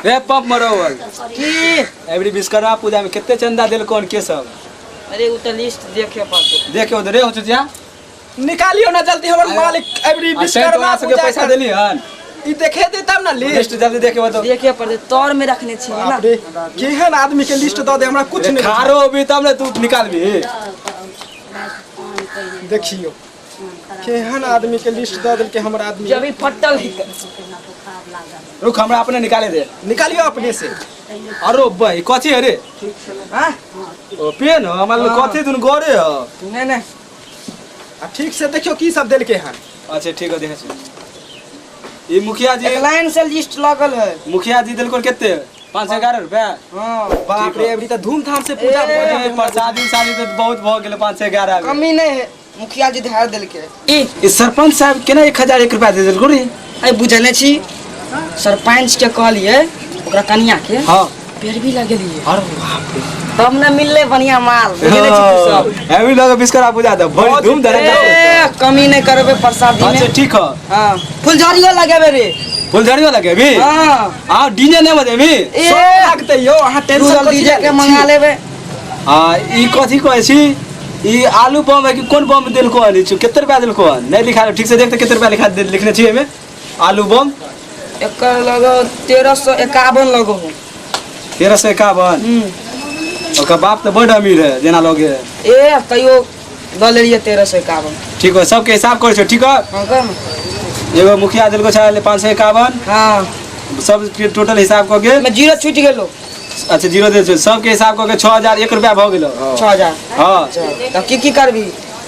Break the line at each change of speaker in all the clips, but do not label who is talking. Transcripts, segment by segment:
रे पंप मरोवल
की
एवरी विश्वकर्मा पूजा में कते चंदा देलको के सब?
अरे उ त लिस्ट देखे पड़तै।
देखे उधर रे हो चुचिया।
निकालियो ना जल्दी, हमर मालिक एवरी
आ,
विश्वकर्मा
तोरा सबके
पूजा
पैसा देली हन।
ई देखे दे तब ना लिस्ट।
लिस्ट जल्दी देखे बताओ।
देखे पड़तै, तर में रखने छी ना।
बाप रे, केहन आदमी के लिस्ट दऽ दे, हमरा कुछ
रे
नहीं।
खारो भी तब ने तू निकालबी।
देखियो केहन आदमी के लिस्ट दऽ देलकै हमर आदमी।
जब ई फटल है।
रुक, हमरा अपने निकाले दे।
निकालियो अपने से।
अरे भाई कथी है रे?
हां
ओ पेन हो, हमरा लग कथी दुन गोरे हो।
नहीं नहीं।
आ ठीक से देखियो की सब देलकै हन।
अच्छा ठीक है, देखै छी। ई मुखिया जी
एक लाइन से लिस्ट लगल है।
मुखिया जी देलको कते? 511 रुपया।
हां
बाप रे, अभी तऽ धूमधाम से पूजा
ए,
भऽ जेतै।
प्रसादी उसादी तऽ बहुत भऽ गेलै 511 में।
कमी नहीं है, मुखिया जी धार देलकै।
ई सरपंच साहब केना 1001 रुपया दे देलको रे?
अरे बुझने छी, सरपंच के कहलिए ओकरा कनिया के
हां
पैरवी लगेलिए।
अरे बाप रे,
तब न मिलले बढ़िया माल। बुझने छी तू सब।
एवी लगे विश्वकर्मा पूजा तऽ बड़ी धूम धड़ाका।
ए, कमी नहीं करबे प्रसादी में।
अच्छा ठीक है।
हां फुलझड़ियो लगेबे रे।
फुलझड़ियो लगेबी?
हां।
आ डीजे नहीं बजेबी?
ए
सब लागतै यौ, अहाँ टेंशन
रूरल
कथी
डीजे
लए
के
लै
मंगा
छी?
लेबे।
आ ई कथी कहै छी? ई आलू बम है कि कोन बम देलको हन? ई कते रुपया देलको हन? नहीं लिखा, ठीक से देख त कते रुपया लिखा लिखने छी एमे आलू बम।
एकर लगो 1351 लगो हो।
1351? ओकर बाप तऽ बड अमीर है जेना लगे है।
ए तैयो दऽ लेलिए 1351।
ठीक है, सबके हिसाब करै छौ, ठीक है?
हाँ कर ना।
एगो मुखिया देलको छै 551।
हाँ।
सबके टोटल हिसाब कऽ के
मैं जीरो छूट गेलो।
अच्छा जीरो दे छै, सबके हिसाब कऽ के 6001 रुपया भऽ गेलो।
6000।
हाँ।
तऽ की की करबी?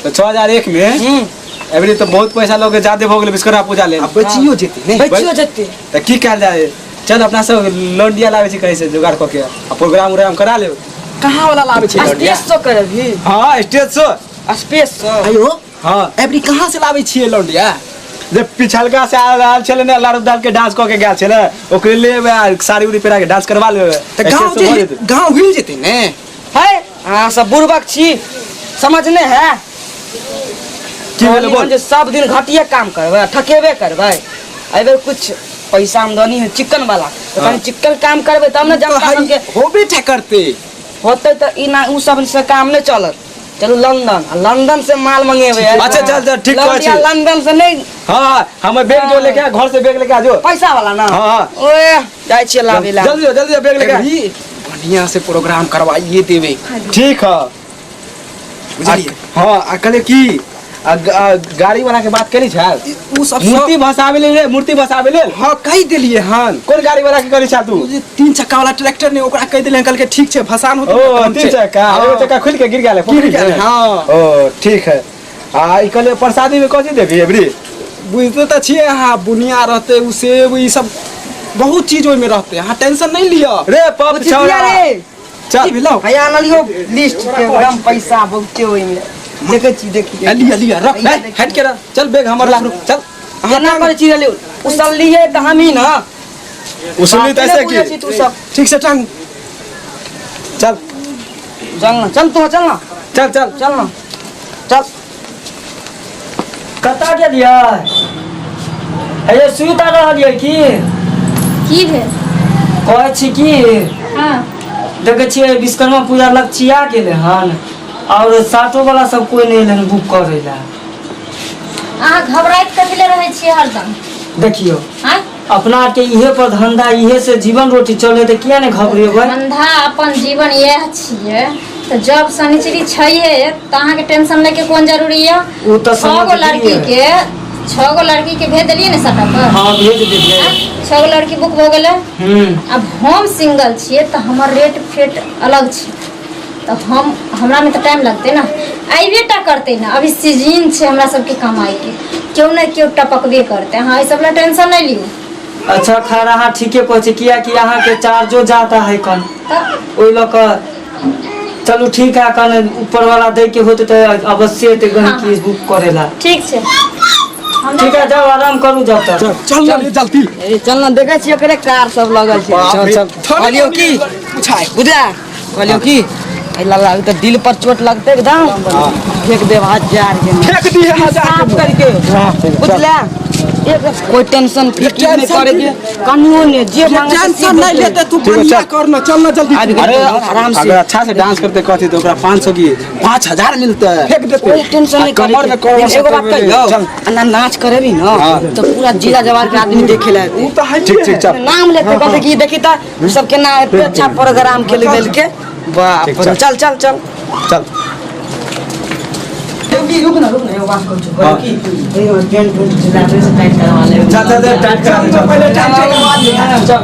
तऽ 6001 में एबरी तऽ बहुत पैसा लोग ज्यादा भऽ गेलै विश्वकर्मा पूजा लेल।
आ बचियो जेतै ने?
बचियो जेतै।
तऽ की कयल जाय? चल अपना सब लौंडिया लाबै छी कहीं से जुगाड़ कऽ के आ प्रोग्राम उग्राम करा लेब।
कहाँ वाला लाबै छै लौंडिया?
स्पेस सो करबी?
हाँ स्टेज शो।
Space so.
आयो।
हाँ।
एबरी कहाँ से लाबै छियै लौंडिया?
जे पिछलका से आयल आयल छलै ने, लारू दाल के डांस कऽ के गेल छलै, ओकरे लेबै आ साड़ी उड़ी पहिरा के डांस करवा लेबै।
तऽ गाँव
स्टेज शो भऽ
जे
जेतै।
गाँव हिल जेतै ने।
है अहाँ सब बुड़बक छी, समझने है?
की भेलै बोल?
जे सब दिन घटिए काम करबै, ठकेबे करबै। एहि बेर कुछ पैसा आमदनी है चिकन वाला, तऽ कनि चिकन काम करबै तब ने जनता सबके
होबे टा करतै।
होतै तऽ ई ना, उ सब से काम नहि चलत। चलू लंदन, आ लंदन से माल मंगेबै।
अच्छा, चल, चल, ठीक कहै छी।
लौंडिया लंदन से नहीं।
हाँ, हाँ, हमर बैग जो लेके आ, घर से बैग लेके आ जो।
पैसा वाला ना?
हाँ, हाँ।
ओए जाइ छियै लाबे ला।
जल्दी जो, जल्दी जो, बैग लेके आ।
एबरी बढ़िया से प्रोग्राम करवाइए देबै।
ठीक है।
बुझलियै?
हाँ, आ कहलियै की आ गाड़ी वाला के बात केली छल?
उ सब
मूर्ति भसावे लेल रे, मूर्ति भसावे लेल।
हाँ कहि देलियै हन।
कोन गाड़ी वाला के कहली छा तू?
उ जे 3 चक्का वाला ट्रैक्टर ने, ओकरा कहि देलियै हन, कहलकै ठीक छै भसान होतै
ओ,
ने तहन
3
छै।
चक्का,
हाँ।
एगो चक्का खुलि के गिर गेल है,
गिर गेल,
में।
हाँ।
ओ ठीक है। आ ई कहलियै प्रसादी में कथी देबही एबरी?
बुझते तऽ छियै अहाँ, बुनिया रहतै, उ सेब, ई सब बहुत चीज ओहिमे रहतै, अहाँ टेंशन नहि लिअ।
रे पप
बुझिया
छौड़ा।
रे।
चल।
की भेलौ?
हैया आनलियौ लिस्ट के, एकदम पैसा बहुते ओहिमे। देखै छी, देखी।
लिअ, लिअ, रख।
हैया
ए,
देखी।
हट के रह, चल बैग हमर ला, चल।
केना करै छी रे? उसललियै तऽ हमही ने।
उसलली तऽ ऐसे
बाते नहि बुझै
की?
छी तू सब।
ठीक से टांग।
चल।
चल ना, चल तू, चल ना।
चल, चल।
चल ना, चल।
कतऽ गेलियै? हे सुति रहलियै की?
की भेल?
कहै छी की,
हाँ।
देखै छियै विश्वकर्मा पूजा लगचिया गेलै हन और साटो वाला सब कोई नहि एलै हन बुक करै लए।
अहाँ घबराइत कथी लए रहै छियै हरदम?
देखियौ,
आँय?
अपना आरके इहे पर धंधा, इहे से जीवन रोटी चले, तऽ किया नहि घबरेबै?
धंधा अपन जीवन इएह छियै तऽ जब शनिचरी छैहे तऽ अहाँके टेंशन लैके कोन जरूरी यऽ?
ओ तऽ
6 गो
समझलियै।
लड़की के, 6 गो लड़की के भेज देलियै ने सटा पर?
हाँ भेज देलियै।
6 गो लड़की बुक भऽ गेलै। आब हम सिंगल छियै तऽ हमर रेट फेट अलग छै, तऽ हम हमरामे तऽ टाइम लगतै ने, अयबे टा करतै ने। अभी सीजन छै हमरा सबके कमाइके, केओ ने केओ टपकबे करतै। अहाँ एहि सब लए टेंशन नहि लियौ।
अच्छा खैर अहाँ ठीके कहै छी, कियाकि अहाँके चार्जो ज्यादा है कन,
तऽ
ओहि लऽ कऽ चलू ठीक है, कन ऊपर वाला दै के होतै तऽ अवश्य एतै गहिंकी बुक करै ला।
ठीक छै, हम
ठीक है, जाउ आराम करू जब तक।
चल ना रे जल्दी।
ए, चल ना, देखै छियै ओकरे कार सब लगल छै।
चल, चल।
कहलियौ की?
पूछाय।
बुझला? कहलियौ की? ए लाला अभी तो दिल पर चोट लगते एकदम फेंक देब हजार के नोट।
फेंक दिए हजार के
साफ
नोट।
करके बुझला एक कोई टेंशन फिक्र नहीं
टेंशन
करे के कनियो ने जे मांगे से
टेंशन नहीं
देतै।
लेते तू
ठीक है,
बढ़िया
चल।
कर ना चल ना जल्दी
आबि
अरे
आराम से
अगर अच्छा से डांस करते कहते तो ओकरा 500 की 5000 मिलता है
फेंक देते
कोई टेंशन नहीं
आ, कमर में
करे
कमर
के। एगो बात कहियो
चल।
आ ना नाच करेबी ना
हाँ।
तो पूरा जिला जवार के आदमी देखे ला
उ तो है
ठीक ठीक चल
नाम लेते कहते कि देखी त सब केना एते अच्छा प्रोग्राम के लेल के बाप
ठीक,
रे,
चल।
चल चल चल
चल
रुक ना रुक ना एगो बात कहै छौ
हाँ।
कि एगो टेंट उंट जिला से टाइट करवा ले
चल चल चल, टाइट करा दे, चल
पहले टाइम से करवा ले
चल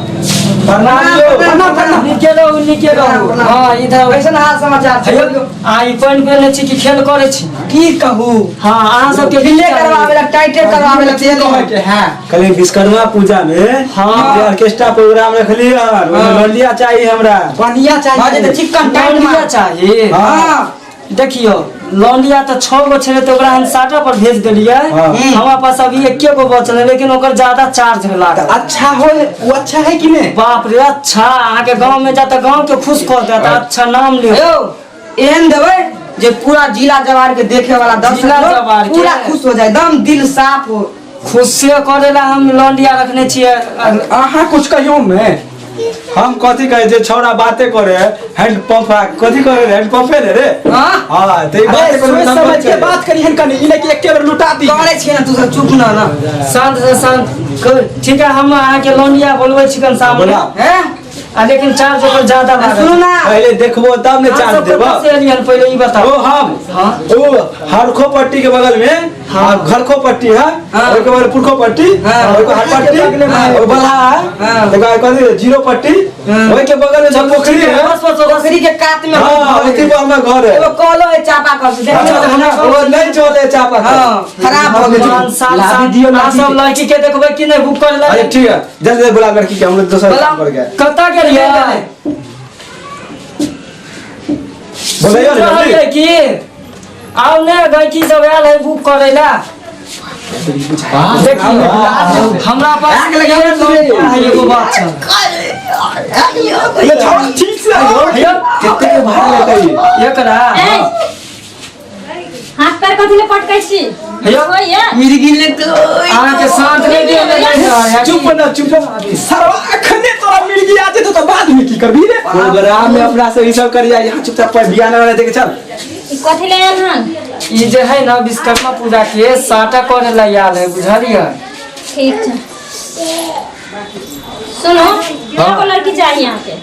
प्रणाम यौ।
प्रणाम प्रणाम
नीके रहू नीके रहू हाँ इधर आउ।
कैसन हाल समाचार छै
हेयौ, अहाँ ई पानि पेने छी कि खेल करै छी
की कहू
हाँ अहाँ सबके की
ढीले
चाही?
करवावे ला टाइटे करवावे ला तेल
कहै के है
कल विश्वकर्मा पूजा में
हाँ।
जे ऑर्केस्ट्रा प्रोग्राम रखली हन ओहिमे लौंडिया चाहिए हमरा
बढ़िया
भाजी
चाहिए
तऽ चिकन टाइट
लौंडिया
मार
चाही
हाँ
देखियौ लौंडिया तऽ 6 गो छलै तऽ ओकरा हम साटा पर भेज देलियै
हाँ।
हमरा पास अभी एके गो बचल है लेकिन ओकर ज्यादा चार्ज लागल
अच्छा हो वो अच्छा है कि नहीं
बाप रे अच्छा अहाँके गाँव में जाता गाँव के खुश कऽ देत अच्छा नाम ले
यौ एहन देबै जे पूरा जिला जवार के देखे वाला दर्शक
जिला
लोग
जवार के।
पूरा खुश हो जाए एकदम दिल साफ हो
खुशे करे ला हम लौंडिया रखने छियै
अहाँ कुछ कहियो में
हम कथी कहे जे छौड़ा बाते करे हैंड पंप कथी करे हैंड पंपे रे रे
हाँ?
हाँ तो ई
अरे
बात
सोच समझ के बात करी हन कनी ई नहीं कि एके बेर लुटा दी
करे छियै ना तू सब चुप ना ना
शांत से शांत ठीक है हम अहाँके लौंडिया बोलबै छिकन सामने
बोला।
हैं
आ लेकिन चार्ज ओकर ज्यादा
आ
लागत
सुनू ना
पहले देखबो तब ने
अहाँ
चार्ज
सब
देबो
कतऽ से एलियन पहिले ई बताओ
ओ हम
हाँ।
ओ हरखो पट्टी के बगल में
हाँ।
घरखो पट्टी है
हाँ।
ओके बाद पुरखो पट्टी
हाँ।
ओके हर पट्टी
हाँ।
ओ बलहा है
हाँ।
ओके बाद कथी जीरो पट्टी ओहि के बगल में जो पोखरी है
बस बस बस
पोखरी के कात में
हाँ ओथी पर हमर घर है
एगो कलो है चापा कल से देखने
अच्छा,
में
ओ नहीं चले चापा
हाँ खराब हो गेल
पाँच साल
लाभी
साल
दियौ
अहाँ
लड़की
सब
के।
लड़की के देखबै कि नहि बुक करे ला
अरे ठीक है जल्दी जल्दी बुला लड़की के हम लोग दोसर
बोला।
काम पर गए
कतऽ गेलियै
बोलैयो ने जल्दी
रहलियै की आउ ने गैकी सब आयल है बुक करे ला देखियौ हमरा पास
आग लगा दे।
है एगो बात छै
ये छौड़ा ठीक से आयो
हेयौ,
कते के भाड़ा लेतै ई?
एकरा
ए, हाथ पैर कथी ले पटकै छी
हेयौ
होइए
मिर्गी ले तो
अहाँके साथ नहि देबै
चुप ना चुप ना।
सरवा अखने तोरा मिर्गी आ जेतौ तऽ बाद में की करबी रे
प्रोग्राम में अपना से ई सब करिया यहाँ चुपचाप पर बियाह वाला देखे चल
ई कथी ले आयल हन
ई जे है ना विश्वकर्मा पूजा के साटा करे ला आयल है बुझलियै
ठीक छै सुनो को लड़की चाहिए यहाँ के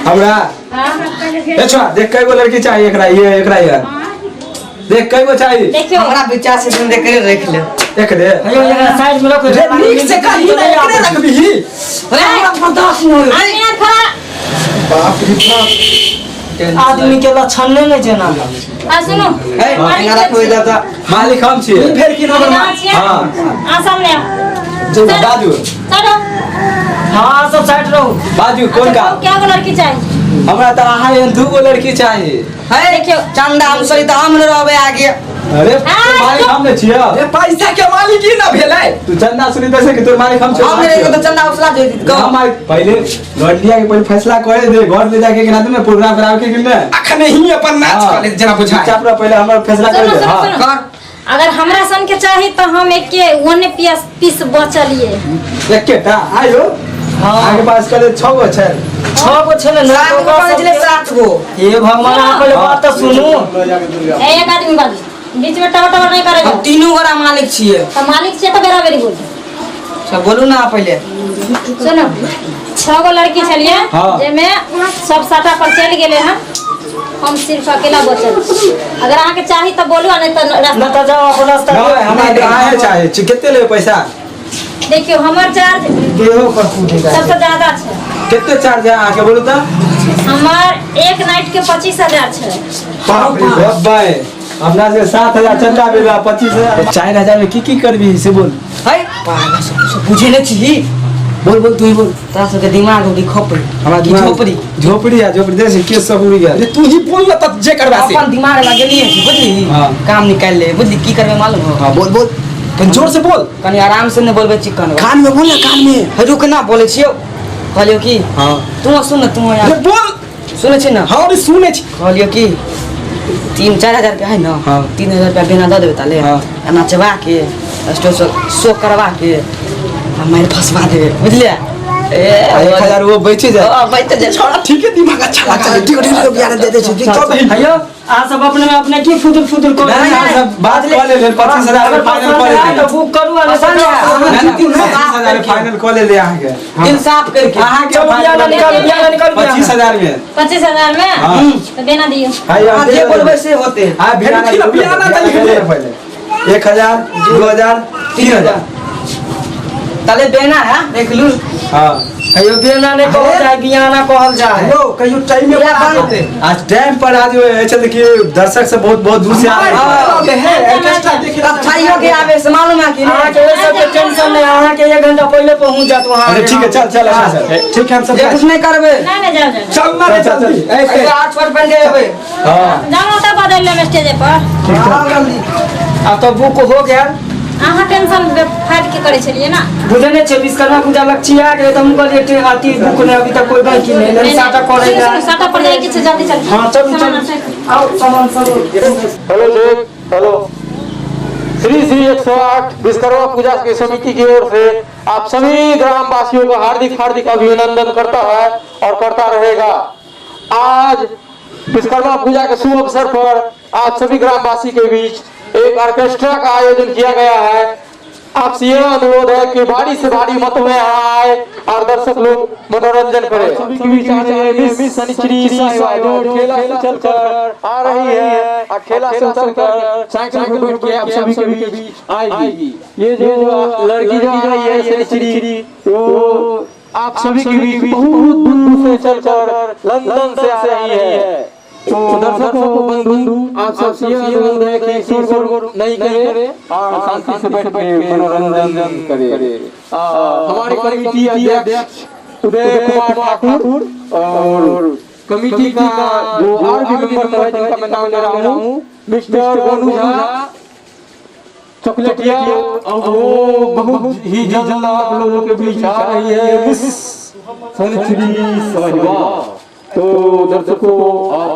हमरा
हाँ
ए छोड़ा देख कई गो लड़की चाहिए एकरा ये एकरा ये देख कई गो चाहिए
देखियो
हमरा विचार से तुम देख रख ले
एक दे
हेयौ एकरा साइड में रखो
रे नीक से कही ना एकरे रखबी
अरे हमरा बर्दाश्त नहीं होय
आदमी यहाँ खड़ा
बाप रे बाप
आदमी के लक्षण नहि जेना
आ सुनो
ए
मालिक
रखो इधर तो
मालिक हम छियै
फेर की नंबर
कहाँ छियै
हाँ।
आ सामने आओ
जो बाजू
चलो
हाँ सब साइड रहू
बाजू कोन
अच्छा,
का
कहू, क्या गो लड़की चाहिए
हमरा तऽ अहाँ एहन दू गो लड़की चाहिए
है
देखियौ।
चंदा हम सही तो हम रहबे आगे
अरे तोर मालिक हम ने छियै
रे पैसा के मालिक ई ना भेलै
तू चंदा सुनी दे कि तोर मालिक हम छियै
हम रहे तो चंदा उसला दे दी
हम मालिक पहले लड़लिया के पहले फैसला करे दे घर ले जाके के ना प्रोग्राम करावे के कि ना
अखने ही अपन नाच
हाँ।
कऽ ले जेना बुझाय
चुपचाप रह पहले हमर फैसला करे
सुनो
दे
सुनो
हाँ
सुनो
कर
अगर हमरा सन के चाही तो हम एक के ओने पीस पीस बचलिए
एकेटा आयो
हाँ।
अहाँके पास करे 6 गो छै
6 गो छलै ने
सात गो कहने छलै सात गो
हे भगवान अहाँ पहिले बात तऽ सुनू
ए एक आदमी बाजू बीच में टबर टबर नहीं करे
हम तीनू गोरा मालिक छियै
तो मालिक छियै तो बेरा बेरी बोल
सब बोलू ना पहिले
सुनो 6 गो लड़की छलिए
हाँ।
जेमे सब साटा पर चलि गेले हन हम सिर्फ अकेला बचल छी। अगर अहाँके चाही तऽ बोलू आ नहीं तऽ
नहि
रास्ता
तऽ जाओ अपन रास्ता
नहीं हमरा तऽ अहाँके चाही छी कते लेबै पैसा
देखियौ हमर चार्ज
देहो पर कूदेगा
सबसे ज्यादा छै
कते चार्ज है अहाँके बोलू तऽ
हमर एक नाइट के 25,000 छै
बाप रे बाप भाई अपना से 7,000 चंदा भेला 25,000 4,000 में की की करबी से बोल
है पागल सब सब बुझे नहीं छी
बोल बोल तू ही बोल
तोरा सबके दिमाग में खोपड़ी
हमरा
की
दिमाग-
झोपड़ी
झोपड़ी है झोपड़ी देख के सब उड़ गया
रे तू ही बोल ना तब जे करबा से
अपन दिमाग लगेलिए छी बुझली
हाँ।
काम निकालि ले बुझली की करबे मालूम हो
हाँ बोल बोल
कनि जोर से बोल
कनी आराम से नहीं बोलबे चिकन
कान में बोल ना कान में
हे रुक ना बोले छियो कहलियो की
हाँ
तू सुन ना तू
रे
यार
बोल
सुनै छी ने?
हाँ रे, सुनै छी।
कहलियो कि 3-4 हजार रुपया है ना?
हाँ।
3000 रुपया बिना दऽ देबै ताले।
हाँ।
आ नचवा के स्टेज शो करवा के आ मारि फंसवा देबै, बुझलियै? ए
आ 1000 वो बचे जाए।
हाँ, बचि जाए छोड़ा।
ठीक है, दिमाग अच्छा लगा है। ठीक है, ठीक है, बियाह दे दे छी, चल।
हेयो, अहाँ सब अपने में अपने की फुदुर फुदुर कर
नहीं, नहीं, सब बात कऽ ले, 25,000
अगर
फाइनल
पसंद
कऽ
है
ले।
तो बुक करू आ नहीं
पसंद है।
25,000 फाइनल कऽ ले अहाँके।
इंसाफ करके।
अहाँके
चलो, बियाह निकालू, बियाह निकालू।
25,000 में।
25,000 में?
हाँ।
तऽ बेना दियौ।
हाय।
अहाँ जे बोलबै से होते।
हाँ, बियाह।
देखिए, बियाह ना लिख ले।
पहले 1000, 2000, 3000।
ताले बेना है, देख लू।
हाँ।
हेयो, बेना नहीं कहल जाए, बियाना कहल जाए।
हेलो, कहियो टाइम में
बियाह
आ
बंद।
जेतै।
आज टाइम पर आज ऐसे देखिए, दर्शक सब बहुत बहुत दूर से आ रहे हैं।
हाँ, है ऑर्केस्ट्रा देखे।
तब छाइयो के आवे से मालूम है कि नहीं?
अहाँके ओहि सबके टेंशन नहीं, अहाँके 1 घंटा पहिले पहुँच जात वहाँ।
अच्छा ठीक है, चल चल, अच्छा चल।
ठीक है, हम सब
जे कुछ नहीं करबै।
नहीं नहीं, जाओ जाओ।
चल ना रे,
चल, चल,
जल्दी
चल।
ऐसे आठ पर बन के
हाँ।
जाओ ना, तब बदल लेम स्टेज पर।
हाँ, जल्दी।
अब तो बुक हो गया।
अहाँ टेंशन फाइट के करै छलियै ना?
बुझे नहीं छे, विश्वकर्मा पूजा लक्षी आ गए तो हम कहलिए अथी बुक नहीं, अभी तक कोई बाकी नहीं नहीं, साटा करेगा।
सुनू, साटा पर जाए के छै, जल्दी चल।
हाँ, चलू।
सामान
चलू, आओ, सामान सब।
Hello Sheikh, hello. श्री श्री 108 विश्वकर्मा पूजा की समिति की ओर से आप सभी ग्रामवासियों को हार्दिक हार्दिक अभिनंदन करता है और करता रहेगा। आज विश्वकर्मा पूजा के शुभ अवसर पर आप सभी ग्रामवासी के बीच एक ऑर्केस्ट्रा का आयोजन किया गया है। आपसे यह अनुरोध है कि भारी से भारी मत में यहाँ आए और दर्शक लोग मनोरंजन करें। सभी के बीच आ रही है मिस शनिचरी साहिबा, जो ठेला से चलकर आ रही है और ठेला से उतरकर साइकिल पर बैठ के आप सभी के बीच आएगी। ये जो लड़की जो आ रही है शनिचरी, वो आप सभी के बीच बहुत दूर से चलकर लंदन से आ रही है। तो दर्शकों को, बंधु, आप सबसे यह अनुरोध है कि शोर नहीं करें और शांति से बैठ के मनोरंजन करें। हमारे कमेटी अध्यक्ष उदय कुमार ठाकुर और कमेटी का जो और भी मेंबर है, जिनका मैं नाम ले रहा हूँ, मिस्टर गोनू झा चॉकलेटिया, और वो बहुत ही जल्द आप लोगों के बीच आ रही है मिस सनिचरी साहिबा। तो दर्शकों, आप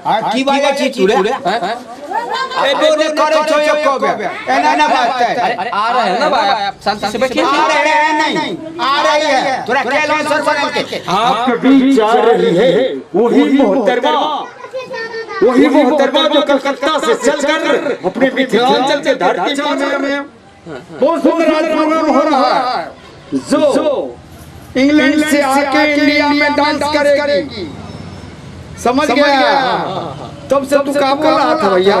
आ की बाजै छी तू रे? एबो ने करै छौ एको बेर, एना ना बाजतै।
आ रहे हैं ना भाई, आप शांति से बैठिए।
आ रहे हैं नहीं, आ रही है। तोरा के लॉन्सर बनल के
आपके बीच आ रही है वही मोहतरमा, वही मोहतरमा जो कलकत्ता से चलकर अपने मिथिलांचल के धरती पर में बहुत सुंदर आज प्रोग्राम हो रहा है, जो इंग्लैंड से आके इंडिया में डांस करेगी। समझ गया? तब से तू का बोल रहा था भैया?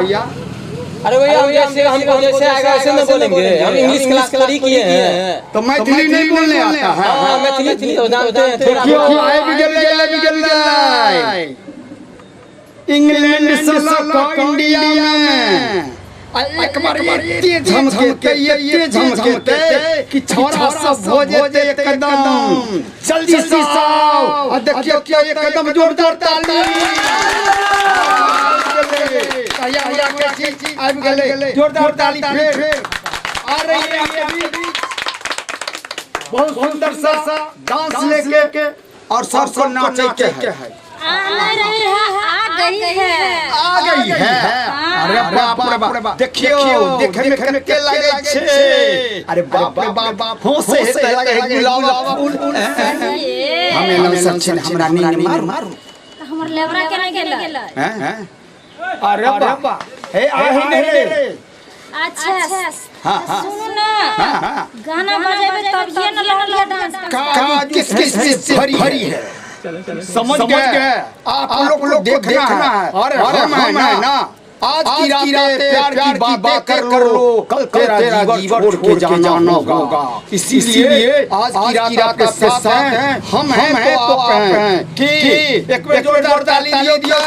अरे भैया, हम जैसे हमको जैसे आएगा वैसे ना बोलेंगे। हम इंग्लिश क्लास थोड़ी किए हैं।
तो मैथिली नहीं बोलने आता है?
हाँ, मैथिली तो जानते हैं थोड़ा।
देखियो, आबि गेलै, आबि गेलै इंग्लैंड से लऽ इंडिया में आ एक बार एते झमकेते, एते झमकेते कि छोरा सब हो जेते एकदम। जल्दी से आओ आ देखियो क्या एकदम जोरदार ताली। आया आया के छी, आबि गेलै, जोरदार ताली। फेर आ रही है आपके बीच बहुत सुंदर सा डांस लेके और सबको नाचे के है।
आ नहीं रही है, आ गई है।
आ गई है। अरे बाप रे बाप, देखियो, देखे में कते लगे छे। अरे बाप रे बाप, होसे हेते लगे है गुलाब फूल। हम एलौ सब छिन, हमरा नींद मारू।
हमर लेबरा केना गेलै?
हैं? अरे बाप, हे आही ने रे।
अच्छा।
हाँ, हाँ।
सुनू ना।
हाँ।
गाना बजेबे तभिए न लौंडिया डांस करतै।
का किस किस से भरी है, समझ गए? आप लोग को देखना है और हम है ना, आज की रातें प्यार की बातें कर लो, कल तेरा जीवन छोड़ के जाना होगा। इसीलिए आज की रात आपके साथ हैं, हम हैं तो आप हैं कि एक बार जोरदार ताली दियो।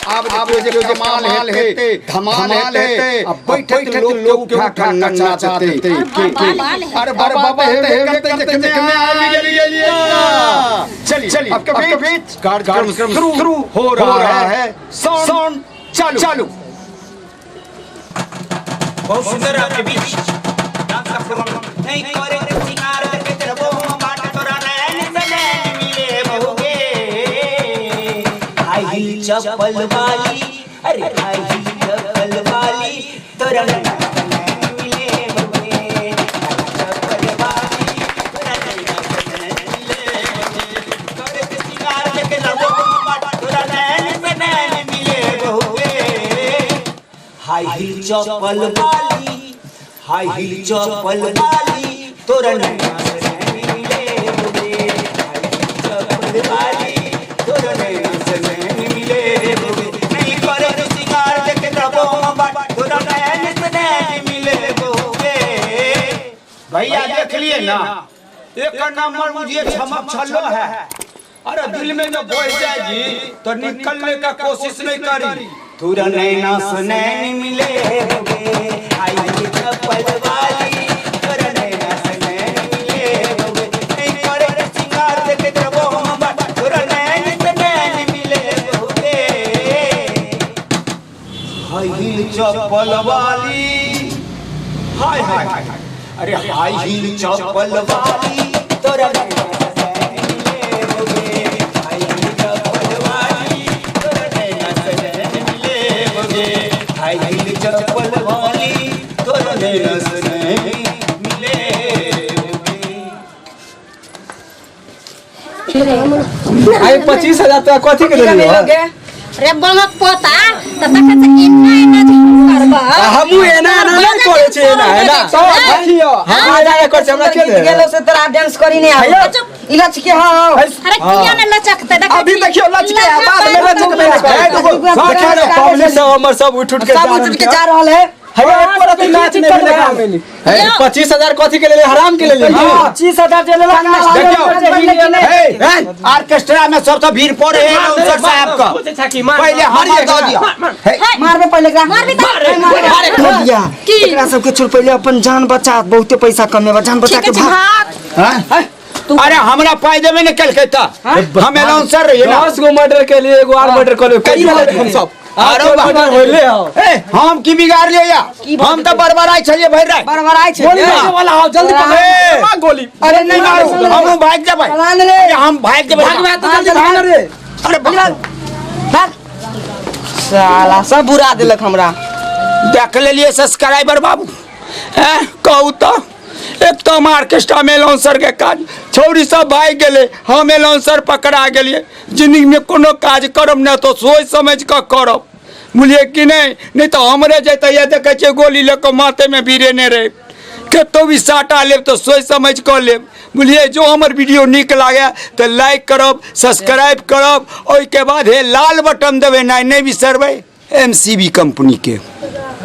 आप देखियो जे कमाल हेते, धमाल हेते, अब बैठे लोग लोग के उठा नचाते। अरे बाबा हे करते देखने आ गेलिए। चलिए चलिए, आपके बीच कार्यक्रम शुरू हो रहा है। साउंड चालू चालू।
बहुत सुंदर आपके बीच डांस का प्रोग्राम। नहीं करे सिंगार के तेरे वो बाट तोरा नैन से नैन मिले बहुगे। चप्पल वाली, अरे हाई हील चप्पल वाली तोरा नैना से नैन मिले बबे। चप्पल वाली तोरा नैना से नैन मिले बबे। करे के सिंगार देखे रबो बाट तोरा नैन से नैन मिले बबे। हाई हील चप्पल वाली, हाई हील चप्पल वाली तोरा नैना से नैन मिले बबे। हाई हील चप्पल वाली तोरा नैना से नैन मिले बबे। नहीं करे तू सिंगार देखे रबो बाट तोरा नैन से नैन मिले बबे।
भैया देख लिए ना, एक नंबर मुझे छमक छल्लो है। अरे दिल में जब बैठ जाएगी तो निकलने का कोशिश नहीं करी।
तोरा नैना से नैन मिले बबे। हाई हील चप्पल वाली तोरा नैना से नैन मिले बबे। नहीं करे तू सिंगार देखे रबो बाट तोरा नैन से नैन मिले बबे।
हाई हील चप्पल वाली, हाय हाय हाय, अरे हाई हील चप्पल वाली
तोरा नैना से नैन मिले बबे। हाई हील चप्पल वाली तोरा नैना से नैन मिले बबे। हाई हील चप्पल वाली तोरा नैना से नैन मिले बबे।
आई 25,000 तोरा कथी के देलियो?
मिलोगे
रे बमक पोता त तखन से एना एना जे हम करबा।
हमहूँ एना एना नहि करै छियै, एना एना
सब देखियो।
हम एना करै छियै, हमरा के
गीत
दे
गेलो से तोरा डांस करी नहीं आवे।
चुप।
ई लचके हाँ।
अरे किया ने लचकते देखै
अभी
छी।
देखियो लचके आ, बाद में लचकबे नहि करतै।
देखियौ ने, पब्लिक सब हमर सब उठि उठि के
सब
जा
उठ
रहल
के
छै।
जा रहल है।
हैया एको रति नाच नहि भेलै गाँव में।
25,000 कथी के लेले? हराम के लेले?
25,000 जे लेलक ना,
देखियौ।
हे,
हे, ऑर्केस्ट्रा में सबसे भीड़ पड़े है अनाउंसर साहब का। पहले हमर दऽ दिअ। हे,
मारबे पहले एकरा।
मारबे त
भैया
की?
एकरा सबके छोड़, पहले अपन जान बचा, बहुते पैसा कमेबा, जान बचा
ठीक
के
छै
भाग।
भाग।
हैं? अरे हमरा पाई देबे ने केलकै तऽ हम अनाउंसर रहियै ना।
10 गो मर्डर के लिए एगो आर मर्डर कर
कई रहल हम सब।
आरो बा-
मर्डर होइले हो।
हे, हम की बिगाड़ लियै या? हम तऽ बड़बड़ाइ छलियै भरि राति।
बड़बड़ाइ छै।
गोली मारे वाला हो, जल्दी पकड़
ए।
मार गोली।
अरे नहीं मारू, हमहूँ भागि जेबै।
चला ले।
अरे हम भागि जेबै।
भागबै तऽ जल्दी भाग रे।
अरे भाग।
भाग। साला सब बुरा देलक हमरा।
देख लेलियै सब्सक्राइबर बाबू, हैं कहू तऽ एक तऽ हम ऑर्केस्ट्रा में अनाउंसर के काज छौरी सब भागि गेलै, हम अनाउंसर पकड़ा गेलियै। जिंदगी में कोनो काज करब ने तऽ सोचि समझि कऽ करब, बुझलियै कि नहि? नहि तऽ हमरे जैतै। देखै छियै गोली लऽ कऽ माथेमे भिड़ेने रहै। कतहु भी साटा लेब तऽ सोचि समझि कऽ लेब, बुझलियै? जो हमर वीडियो नीक लागए तऽ लाइक करब, सब्सक्राइब करब, ओहिके बाद हे लाल बटन दबेनाइ नहि बिसरबै। एम सी बी कम्पनीके।